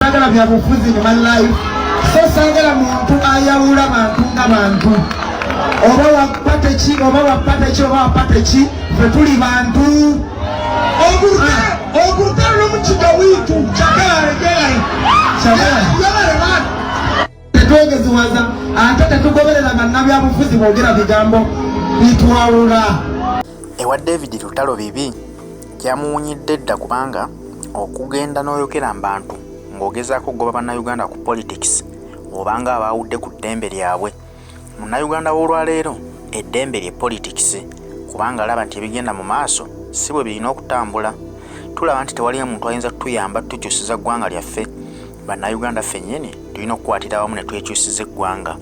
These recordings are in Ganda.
Saagala byabufuzi in my life, so saagala muntu ayawula bantu nga bantu, oba wa party ki, oba wa party ki, oba wa party ki, ffe tuli bantu. Ogurutalo n'omukiga wiitu. Kyagala. Yabale bana. Tetwegeziwaza ate tetugoberera bannabyabufuzi boogera bigambo bitwawula. Ewa David Lutalo bibi kyamuwunyidde dda, kubanga okugenda n'oyogera mu bantu ng'ogezaako okugoba Bannayuganda ku politics, obanga abaawudde ku ddembe lyabwe. Munnayuganda w'olwaleero eddembe lye politics, kubanga alaba nti ebigenda mu maaso si bwe birina okutambula. Tulaba nti tewaliyo muntu ayinza kutuyamba tutukyusiza ggwanga lyaffe. Bannayuganda ffennyini tulina okukwatira awamu ne twekyusiza eggwanga.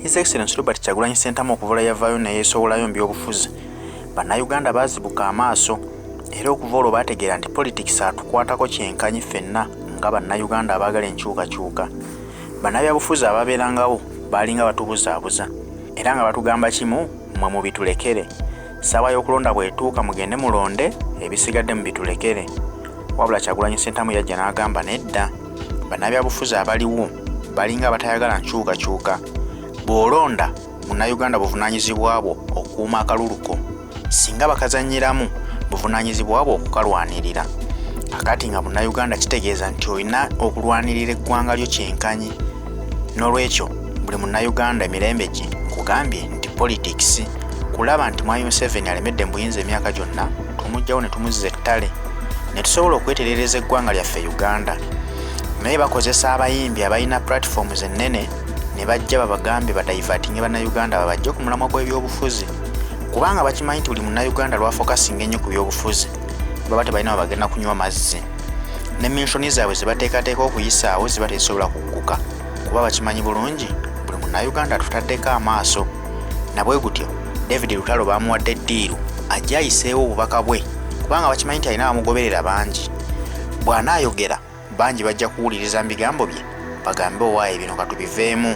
His Excellence Robert Kyagulanyi Ssentamu okuva lwe yavaayo ne yeesowolayo mu byobufuzi, Bannayuganda baazibuka amaaso, era okuva olwo baategeera nti politics atukwatako kyenkanyi ffenna nga Bannayuganda abaagala enkyukakyuka. Bannabyabufuzi ababeerangawo baalinga batubuzaabuza era nga batugamba kimu: "Mmwe mubitulekere, ssaawa y'okulonda bw'etuuka mugende mulonde, ebisigadde mubitulekere." Wabula Kyagulanyi Ssentamu yajja n'agamba nedda, bannabyabufuzi abaliwo balinga abatayagala nkyukakyuka. Bw'olonda, Munnayuganda, buvunaanyizibwa bwo okukuuma akalulu ko. Singa bakazannyiramu, buvunaanyizibwa bwo okukalwanirira. Kakati nga Munnayuganda kitegeeza nti olina okulwanirira eggwanga lyo kyenkanyi. N'olwekyo buli Munnayuganda emirembe gye nkugambye nti politics kulaba nti Mwami Museveni alemedde mu buyinza emyaka gyonna, tumuggyawo ne tumuzza ettale ne tusobola okweterereza eggwanga lyaffe Uganda. Naye bakozesa abayimbi abalina platforms ennene ne bajja babagambe badivertinge Bannayuganda babajje ku mulamwa gw'ebyobufuzi, kubanga bakimanyi nti buli Munnayuganda lwafocusinga ennyo ku byobufuzi, baba tebalina webagenda kunywa mazzi, ne mission zaabwe ze bateekateeka okuyisaawo ziba tezisobola kugguka, kuba bakimanyi bulungi buli Munnayuganda atutaddeko amaaso. Nabwe gutyo David Lutalo bamuwadde deal ajje ayiseewo obubaka bwe, kubanga bakimanyi nti alina abamugoberera bangi. Bw'anaayogera, bangi bajja kuwuliriza mu bigambo bye, bagambe, "Owaaye, bino katubiveemu."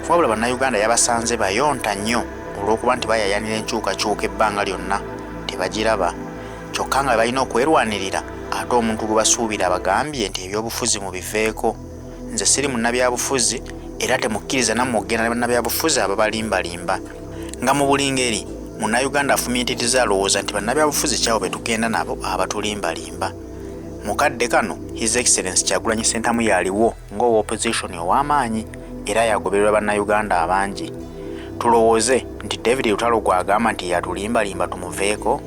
Wabula Bannayuganda yabasanze bayonta nnyo olw'okuba nti bayayanira enkyukakyuka ebbanga lyonna tebagiraba, kyokka nga balina okwerwanirira. Ate omuntu gwe basuubira bagambye nti ebyobufuzi mubiveeko, nze siri munnabyabufuzi, era temukkiriza nammwe okugenda ne bannabyabufuzi ababalimbalimba. Nga mu buli ngeri Munnayuganda afumiitiriza alowooza nti bannabyabufuzi kyabo be tugenda nabo abatulimbalimba. Mu kadde kano His Excellence Kyagulanyi Ssentamu yaliwo ng'owa opposition ow'amaanyi era yagobererwa Bannayuganda abangi. Tulowooze nti David Lutalo gw'agamba nti yatulimbalimba tumuveeko?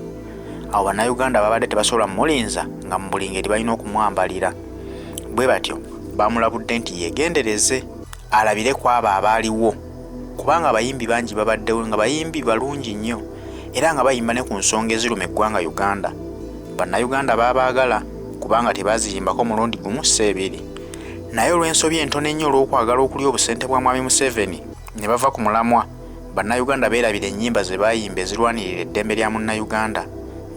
Awo Bannayuganda babadde tebasobola mumulinza, nga mu buli ngeri balina okumwambalira. Bwe batyo bamulabudde nti yeegendereze, alabire ku abo abaaliwo, kubanga abayimbi bangi babaddewo nga bayimbi balungi nnyo era nga bayimba ne ku nsonga eziruma eggwanga Uganda. Bannayuganda baabaagala kubanga tebaziyimbako mulundi gumu si ebiri, naye olw'ensobi entono ennyo, olw'okwagala okulya obusente bwa Mwami Museveni, ne bava ku mulamwa. Bannayuganda beerabira ennyimba ze baayimba ezirwanirira eddembe lya Munnayuganda,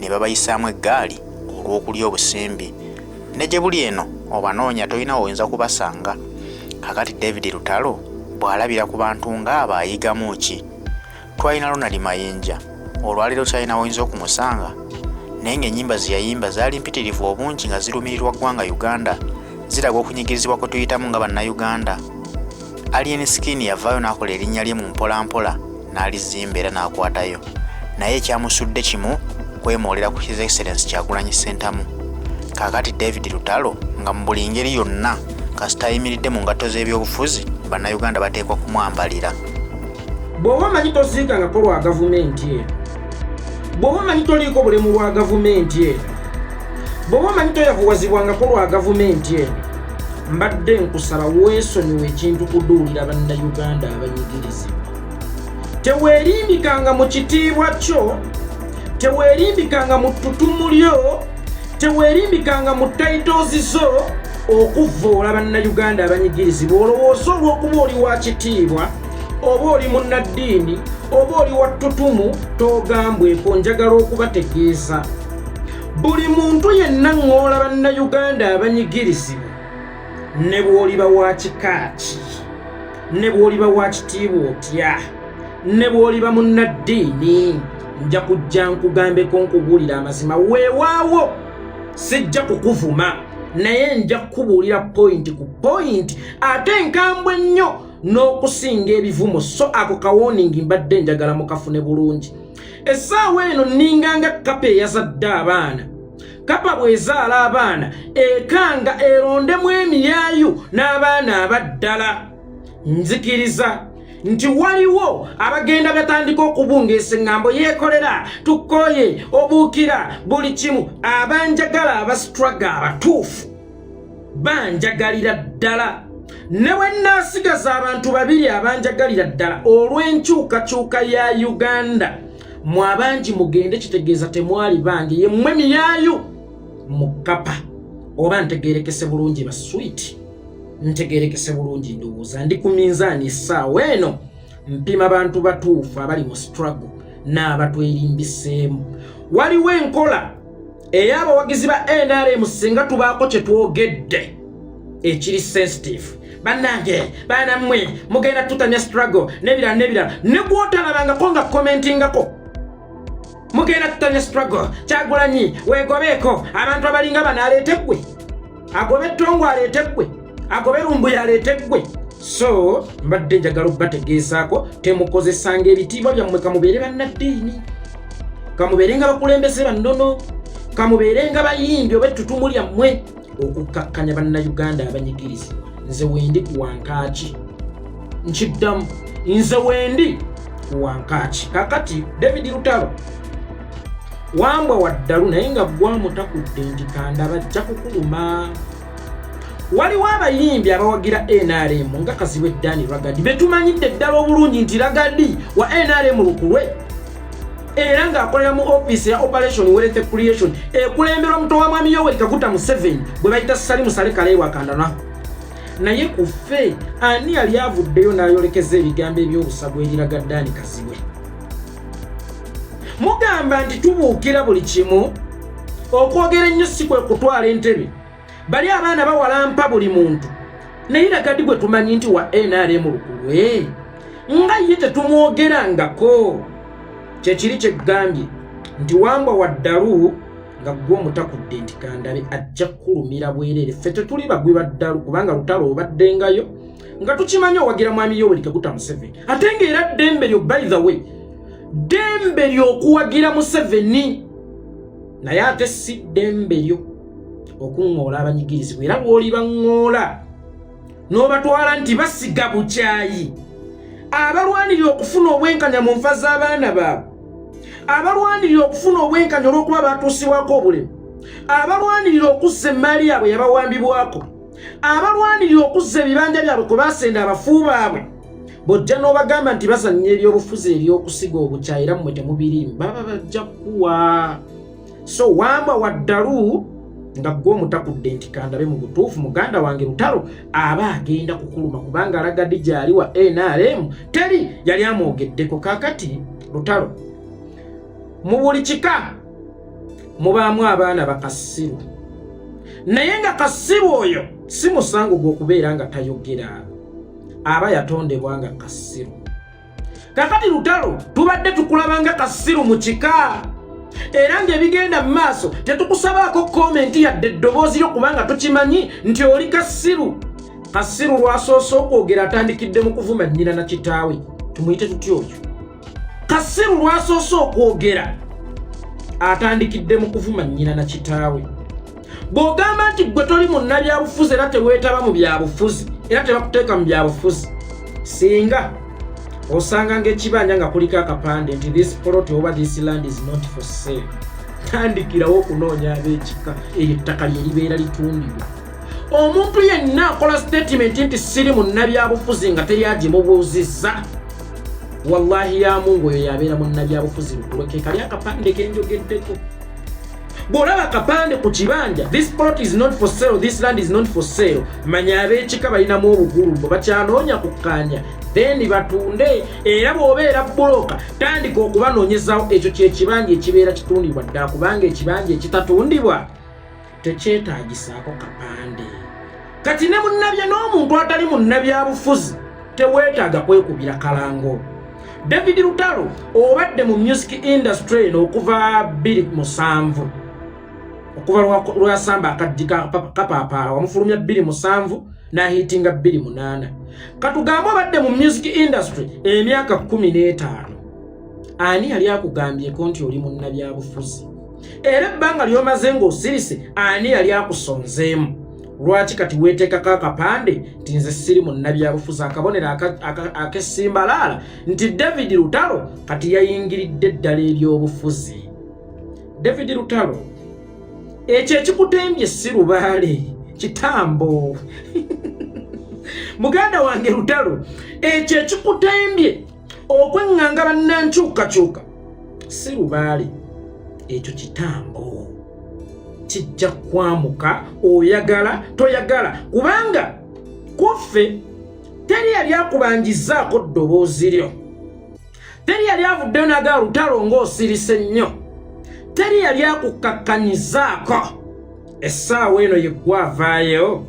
ne babayisaamu eggaali olw'okulya obusimbi. Ne gye buli eno obanoonya tolina woyinza kubasanga. Kakati David Lutalo bw'alabira ku bantu ng'abo ayigamu ki? Twalina Ronald Mayinja, olwaleero kyalina woyinza okumusanga, naye ng'ennyimba ze yayimba zaali mpitirivu obungi nga zirumirirwa ggwanga Uganda, ziraga okunyigirizibwa kwe tuyitamu nga Bannayuganda. Alien Skin yavaayo n'akola erinnya lye mu mpolampola n'alizimba era n'akwatayo, naye ekyamusudde kimu kwemoolera ku His Excellence Kyagulanyi Ssentamu. Kaakati David Lutalo nga mu buli ngeri yonna kasita ayimiridde mu ngatto z'ebyobufuzi, Bannayuganda bateekwa kumwambalira. Bw'oba omanyi toziikangako lwa gavumenti eno, bw'oba omanyi toliiko bulemu lwa gavumenti eno, bw'oba omanyi toyavuwazibwangako lwa gavumenti eno, mbadde nkusaba weesonyiwa ekintu kuduulira Bannayuganda abanyigirizibwa. Teweerimbikanga mu kitiibwa kyo, teweerimbikanga mu ttutumu lyo, teweerimbikanga mu titles zo okuvvoola Bannayuganda abanyigirizibwa. Olowooza olw'okuba oli wa kitiibwa, oba oli munnaddiini, oba oli wa ttutumu, toogambweko. Njagala okubategeeza, buli muntu yenna ŋŋoola Bannayuganda abanyigirizibwa, ne bw'oliba wa kika ki, ne bw'oliba wa kitiibwa otya, ne bw'oliba munnaddiini, nja kujja nkugambeko, nkubuulira amazima. Weewaawo sijja kukuvuma. Naye nja kukubuulira point ku point, ate enkambwe ennyo n'okusinga ebivumo. So ako ka warning mbadde njagala mukafune bulungi. Essaawa eno nninganga kapa eyazadde abaana. Kapa bw'ezaala abaana, ekanga erondemu emiyaayu n'abaana abaddala. Nzikiriza nti waliwo abagenda batandika okubungeesa eŋŋambo, yeekolera, tukooye, obuukira buli kimu. Abanjagala, aba struggle abatuufu, banjagalira ddala. Ne bwe nnaasigaza abantu babiri abanjagalira ddala olw'enkyukakyuka ya Uganda, mwe abangi mugende, kitegeeza temwali bange, yemmwe miyaayu mu kapa. Oba ntegerekese bulungi, baswiti? Ntegerekese bulungi? Ndowooza ndi ku minzaani essaawa eno, mpima bantu batuufu abali mu struggle n'abatwerimbiseemu. Waliwo enkola ey'abawagizi ba NRM, singa tubaako kye twogedde ekiri sensitive, "Bannange, baanammwe mugenda tutamya struggle," n'ebirala n'ebirala, ne gwotalabangako nga commentingako, "Mugenda tutamya struggle, Kyagulanyi weegobeeko abantu abalinga bano, aleete ggwe, agobe ettongo, aleete ggwe, agobe Lumbuye, aleete ggwe." So mbadde njagala okubategeezaako, temukozesanga ebitiibwa byammwe. Kamubeere bannaddiini, kamubeere nga bakulembeze bannono, kamubeere nga bayimbi oba ettutumu lyammwe okukkakkanya Bannayuganda abanyigirizibwa. Nze wendi ku wankaaki, nkiddamu, nze wendi ku wankaaki. Kakati David Lutalo, wambwa waddalu, naye nga gwamutakudde nti kanda bajja kukuluma. Waliwo abayimbi abawagira NRM nga Kazibwe Dani Ragadi, betumanyidde ddala obulungi nti Ragadi wa NRM lukulwe, era ng'akolera mu ofiisi ya Operation Wealth Creation ekulemberwa muto wa Mwami Yoweri Kaguta Museveni bwe bayita Salimu Sale Kaleewa Kandana. Naye ku ffe ani yali avuddeyo n'ayolekeza ebigambo eby'obusago eriraga Dani Kazibwe? Mugamba nti tubuukira buli kimu. Okwogera ennyo si kwe kutwala entebe. Bali abaana bawalampa buli muntu, naye Ragadi gwe tumanyi nti wa NRM lukulwe, nga ye tetumwogerangako. Kyekiri kyegambye nti wambwa wa ddalu nga gwe omutakudde nti kandabe ajja kukulumira bwereere. Ffe tetuli bagwi ba ddalu, kubanga Lutalo obaddengayo nga tukimanyi owagira Mwami Yoweri Kaguta Museveni, ate ng'era ddembe lyo, by the way, ddembe ly'okuwagira Museveni, naye ate si ddembe lyo okuŋŋoola abanyigirizibwa. Era lw'oli baŋŋoola n'obatwala nti basiga bukyayi, abalwanirira okufuna obwenkanya mu nfa z'abaana baabwe, abalwanirira okufuna obwenkanya olw'okuba batuusibwako obulemu, abalwanirira okuzza emaali yaabwe yabawambibwako, abalwanirira okuzza ebibanja byabwe kwe basenda abafu baabwe, bw'ojja n'obagamba nti bazannya ebyobufuzi ebyokusiga obukyayi, era mmwe temubiriimu, baba bajja kuwa. So wambwa waddalu nga gwe omutakudde nti kandabe, mu butuufu muganda wange Lutalo aba agenda kukuluma, kubanga Alagadi gyali wa NRM, teri yali amwogeddeko. Kakati Lutalo, mu buli kika mubaamu abaana bakasiru, naye nga kasiru oyo si musango gw'okubeera nga tayogera, aba yatondebwa nga kasiru. Kakati Lutalo, tubadde tukulaba nga kasiru mu kika, era ng'ebigenda mu maaso tetukusabaako comment yadde eddoboozi lyo, kubanga tukimanyi nti oli kasiru. Kasiru lwasoose okwogera atandikidde mu kuvuma nnyina na kitaawe. Tumuyite tutya oyo? Kasiru lwasoose okwogera atandikidde mu kuvuma nnyina na kitaawe. Bw'ogamba nti gwe toli munnabyabufuzi era teweetaba mu byabufuzi era tebakuteeka mu byabufuzi, singa osanga ng'ekibanja nga kuliko akapande nti "This plot oba this land is not for sale," tandikirawo okunoonya ab'ekika. Eyo ettaka lye libeera litundibwa. Omuntu yenna akola statement nti siri munnabyabufuzi nga teri agimubuuzizza, wallahi ya Mungu, oyo yabeera munnabyabufuzi lukulwe. Kali akapande kenjogeddeko. Bw'olaba akapande ku kibanja, "This plot is not for sale, this land is not for sale," manya ab'ekika balinamu obugulumbo, bakyanoonya kukkaanya, then batunde. Era bw'obeera broker, tandika okubanoonyezawo ekyo kyekibanja ekibeera kitundibwa ddala, kubanga ekibanja ekitatundibwa tekyetaagisaako kapande. Kati ne munnabya n'omuntu atali munnabyabufuzi teweetaaga kwekubira kalango. David Lutalo, obadde mu music industry eno okuva 27, Okuva lwasamba akaddi kapaapaala wamufulumya 27 n'ahiitinga 28. Katugambe obadde mu music industry emyaka 15, ani yali akugambyeko nti oli munnabyabufuzi? Era ebbanga ly'omaze ng'osirise, ani yali akusonzeemu? Lwaki kati weeteekako akapande nti nze siri munnabyabufuzi, akabonero ak'essimbalaala nti David Lutalo kati yayingiridde ddala ebyobufuzi? David Lutalo, ekyo ekikutembye si lubaale, kitambo. Muganda wange Lutalo, ekyo ekikutembye okweŋŋanga bannankyukakyuka si lubaale, ekyo kitambo, kijja kwamuka oyagala toyagala, kubanga kuffe teri yali akubangizaako ddoboozi lyo, teri yali avuddeyo n'agala Lutalo ng'osirise nnyo, teri yali akukakkanyizaako. Essaawa eno yeggwa avaayo.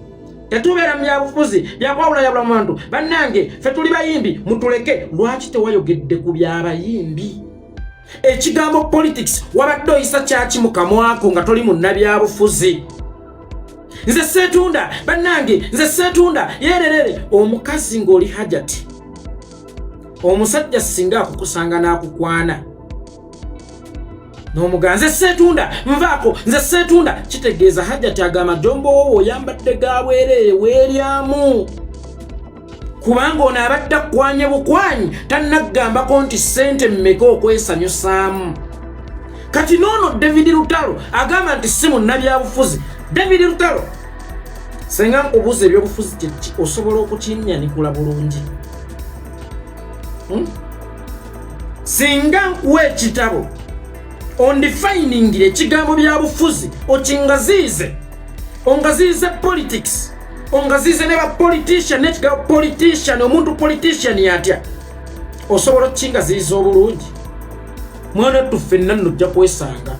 Tetubeera mu byabufuzi byakwawulayawula mu bantu. Bannange, ffe tuli bayimbi, mutuleke. Lwaki tewayogedde ku byabayimbi? Ekigambo politics wabadde oyisa kyaki mu kamwako nga toli munnabyabufuzi? Nze seetunda, bannange, nze seetunda yererere. Omukazi ng'oli hajati, omusajja singa akukusanga n'akukwana n'omugaa, nze seetunda, nvaako, nze seetunda, kitegeeza hajati agamba jombo wowo oyambadde ga bwereere, weeryamu, kubanga ono abadde akkwanye bukwanyi, tannaggambako nti ssente mmeka okwesanyusaamu. Kati noono David Lutalo agamba nti si munnabyabufuzi. David Lutalo, senga nkubuuza, ebyobufuzi kyeki? Osobola okukinyanikula bulungi? Singa nkuwa ekitabo ondefiningire ekigambo byabufuzi, okingaziize, ongaziize politics, ongaziize ne ba politician, n'ekigambo politician, omuntu politician yatya, osobola okukingaziiza obulungi? Mwana ttu, ffenna nno ojja kwesanga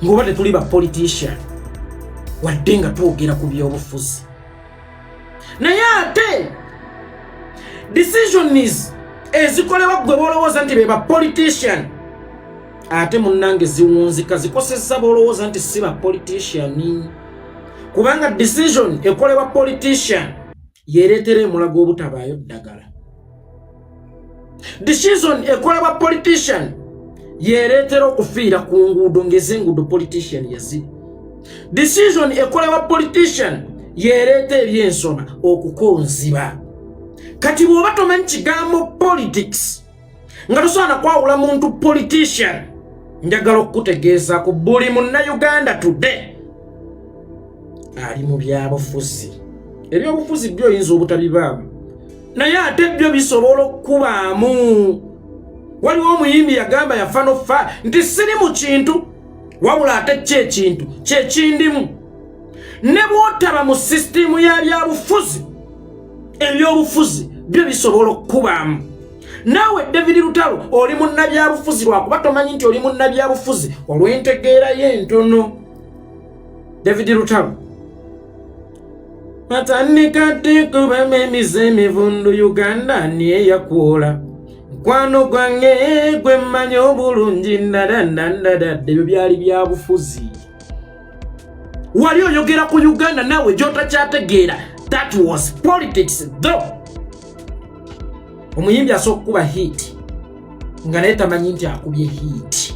ng'oba tetuli ba politician wadde nga twogera ku byobufuzi, naye ate decisions ezikolebwa gwe bolowooza nti be ba politician, ate munnange ziwunzika zikosezza bolowooza nti si ba politician, kubanga decision ekolebwa politician yereetera emulago obutabaayo ddagala. Decision ekolebwa politician yereetera okufiira ku nguudo ng'ezenguudo politician yaziri. Decision ekolebwa politician yereeta ebyensoma okukonziba. Kati bw'oba tomanyi kigambo politics, nga tosobola nakwawula muntu politician, njagala okukutegeeza ku buli munnayuganda today ali mu byabufuzi. Ebyobufuzi byo oyinza obutabibaamu, naye ate byo bisobola okukubaamu. Waliwo omuyimbi yagamba yafa nofa nti siri mu kintu, wabula ate ki ekintu kyekindimu. Ne bw'otaba mu sisitimu ya byabufuzi, ebyobufuzi byo bisobola okukubaamu. Naawe David Lutalo oli munnabyabufuzi, lwakuba tomanyi nti oli munnabyabufuzi olw'entegeera ye entono. David Lutalo atandika tekubamu emize emivundu. Uganda niyeyakuola mukwano gwange gwe mmanyi obulungi ndadandandadadde. Ebyo byali byabufuzi. Wali oyogera ku Uganda naawe gyotakyategeera. That was politics though. Omuyimbi asooka okukuba hit nga naye tamanyi nti akubye hit.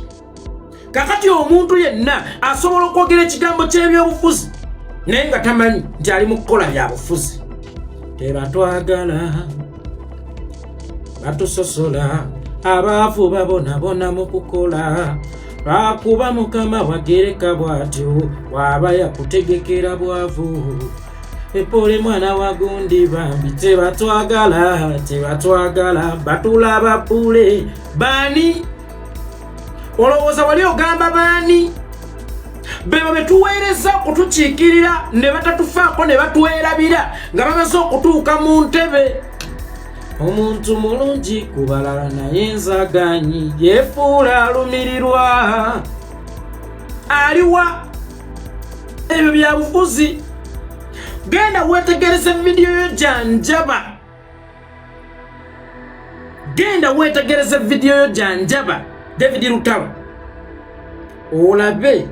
Kakati omuntu yenna asobola okwogera ekigambo ky'ebyobufuzi naye nga tamanyi nti ali mu kukola byabufuzi. Tebatwagala, batusosola, abaavu babonabona mu kukola, lwakuba Mukama wagereka bw'atyo, bw'aba yakutegekera bwavu. Epole mwana wa gundi bambi, tebatwagala, tebatwagala, batulaba bule. Baani olowooza wali ogamba? Baani bebo betuweereza okutukiikirira ne batatufaako ne batwerabira nga bamaze okutuuka mu ntebe? Omuntu mulungi ku balala naye nzaganyi, yefuula alumirirwa aliwa. Ebyo byabufuzi. Genda wetegereze vidiyo yo janjaba, genda wetegereze vidiyo yo janjaba David Lutalo, olabe.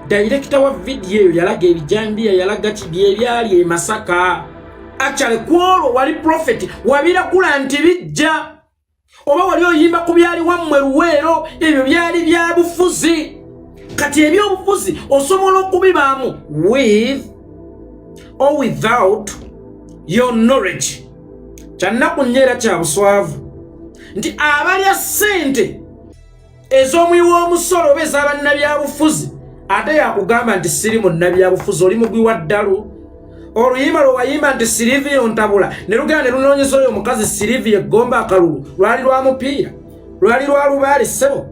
Dayirekita wa vidiyo eyo yalaga ebijambiya, yalaga ki byebyali e Masaka. Actually kwolwo wali prophet, wabirakula nti bijja, oba wali oyimba ku byali wammwe Luweero, ebyo byali bya bufuzi. Kati ebyobufuzi osobola okubibaamu with or without your knowledge. Kyannaku nnyo era kya buswavu nti abalya ssente ez'omuwi w'omusolo oba ez'abannabyabufuzi ate yakugamba nti siri munnabyabufuzi, oli mugwi wa ddalu. Oluyimba lwe wayimba nti Siriviyo ntabula ne lugenda ne lunoonyeza oyo omukazi Siriviyo eggomba akalulu, lwali lwa mupiira, lwali lwa lubaale ssebo,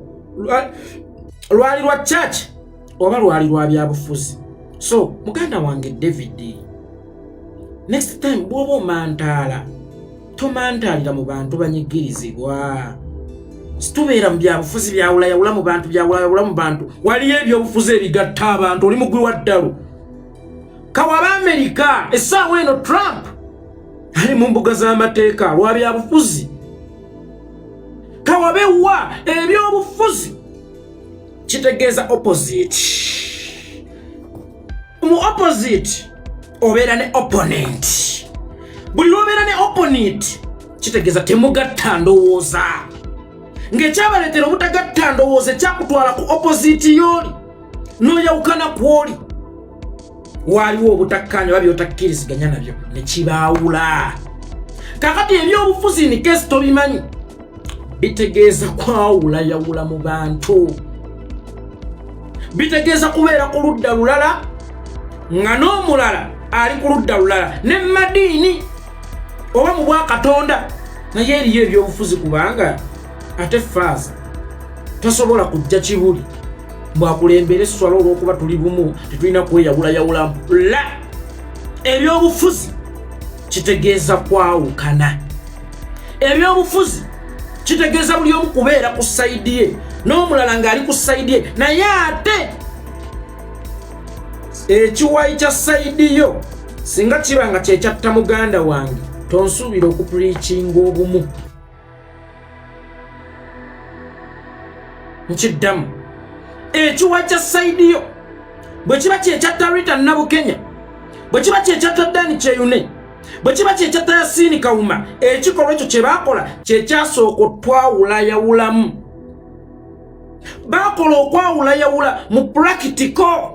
lwali lwa church oba lwali lwa byabufuzi? So muganda wange David, next time bw'oba omantaala, tomantaalira mu bantu banyigirizibwa. Situbeera mu byabufuzi byawulayawula mu bantu, byawulayawula mu bantu. Waliyo ebyobufuzi ebigatta abantu. Oli mugwi wa ddalu. Kawaba Amerika essaawa eno Trump ali mu mbuga z'amateeka lwa byabufuzi. Kawabewa ebyobufuzi kitegeeza opposite. Mu opposite obeera ne opponent. Buli lwobeera ne opponent kitegeeza temugatta ndowooza, ng'ekyabaleetera obutagatta ndowooza ekyakutwala ku opposite y'oli n'oyawukana ku oli, waaliwo obutakkaanya oba byotakkiriziganya nabyo ne kibaawula. Kakati ebyobufuzi in case tobimanyi bitegeeza kwawulayawula mu bantu, bitegeeza kubeera ku ludda lulala nga n'omulala ali ku ludda lulala, ne madiini oba mu bwakatonda. Naye eriyo ebyobufuzi, kubanga ate faaza tasobola kujja Kibuli bwakulembera esswala olw'okuba tuli bumu, tetulina kweyawulayawulamu. La, ebyobufuzi kitegeeza kwawukana. Ebyobufuzi kitegeeza buli omu kubeera ku side ye n'omulala ng'ali ku side ye, naye ate ekiwayi kya side yo singa kiba nga kyekyatta muganda wange, tonsuubira okupreachinga obumu. Nkiddamu, ekiwa kya side yo bwe kiba kyekyatta Rita Nabukenya, bwe kiba kyekyatta Dani Kyeyune, bwe kiba kyekyatta Yasiini Kawuma, ekikolwa ekyo kye baakola kyekyasooka otwawulayawulamu. Baakola okwawulayawula mu practical,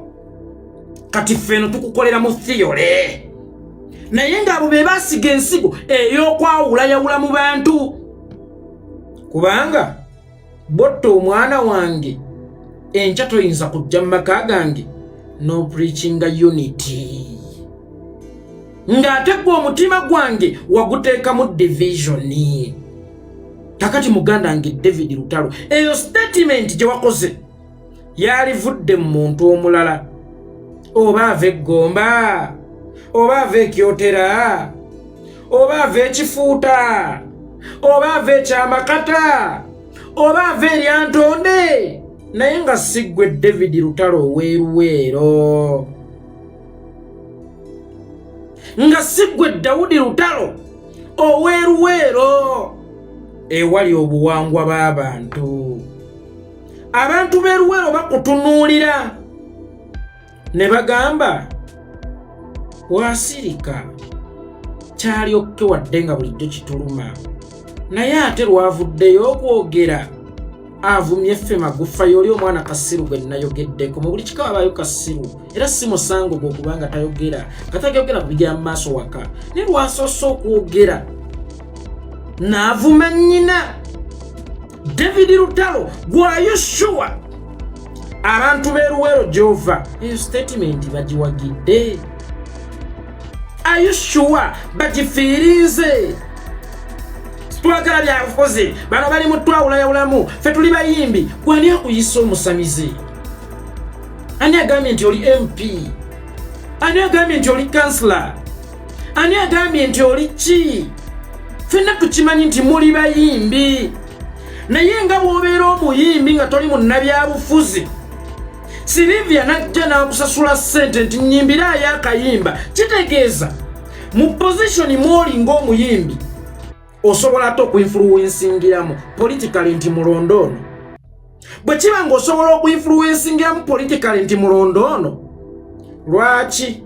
kati ffe eno tukukolera mu theory. Naye ng'abo be baasiga ensigo ey'okwawulayawula mu bantu, kubanga bwotta omwana wange enkya toyinza kujja mu maka gange n'opreachinga unity, ng'ate gwe omutima gwange waguteekamu division. Kakati muganda wange David Lutalo, eyo statement gye wakoze yalivudde mu muntu omulala, oba ava eggomba, oba ava ekyotera, oba ava ekifuuta, oba ava ekyamakata, oba ava eryantonde, naye nga si ggwe David Lutalo oweeruweero, nga si ggwe Dawudi Lutalo oweeruweero ewali obuwangwa b'abantu. Abantu b'eruweero bakutunuulira ne bagamba wasirika kyali okke, wadde nga bulijjo kituluma, naye ate lwavuddeyo okwogera avumye ffe magufa. Y'oli omwana kasiru gwe nayogeddeko. Mu buli kika wabaayo kasiru, era si musango gwe okubanga tayogera, nga tayogera ku bigera mu maaso waka, naye lwasoose okwogera n'avuma nnyina. David Lutalo, gwayo sure abantu b'eruweero gyova eyo statement bagiwagidde? Are you sure bagifiirinze? Twagala byabufuzi, bano bali mu twawulayawulamu, ffe tuli bayimbi. Gwani akuyisa omusamize? Ani agambye nti oli MP? Ani agambye nti oli kansila? Ani agambye nti oli ki? Ffenna tukimanyi nti muli bayimbi, naye nga bw'obeera omuyimbi nga toli munnabyabufuzi, Silivia najja n'akusasula ssente nti nnyimbiraayo akayimba, kitegeeza mu position mw'oli ng'omuyimbi osobola ate okuinfluencingiramu politically nti mulondo ono. Bwe kiba ng'osobola okuinfluensingiramu politikali nti mulondo ono, lwaki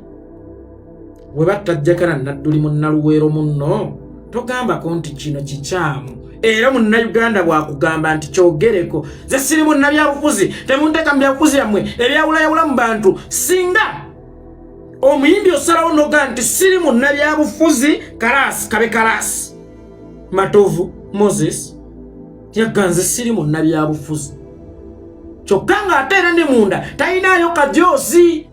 we battajjakana Nadduli Munnaluweero munno togambako nti kino kikyamu? Era Munnayuganda bwakugamba nti kyogereko, ze siri munnabyabufuzi, temunteeka mu byabufuzi yammwe ebyawulayawula mu bantu. Singa omuyimbi osalawo noga nti siri munnabyabufuzi, kalaasi kabe kalaasi. Matovu Moses yaganze siri munnabyabufuzi, kyokka ng'ate era ne munda talinaayo kajoozi.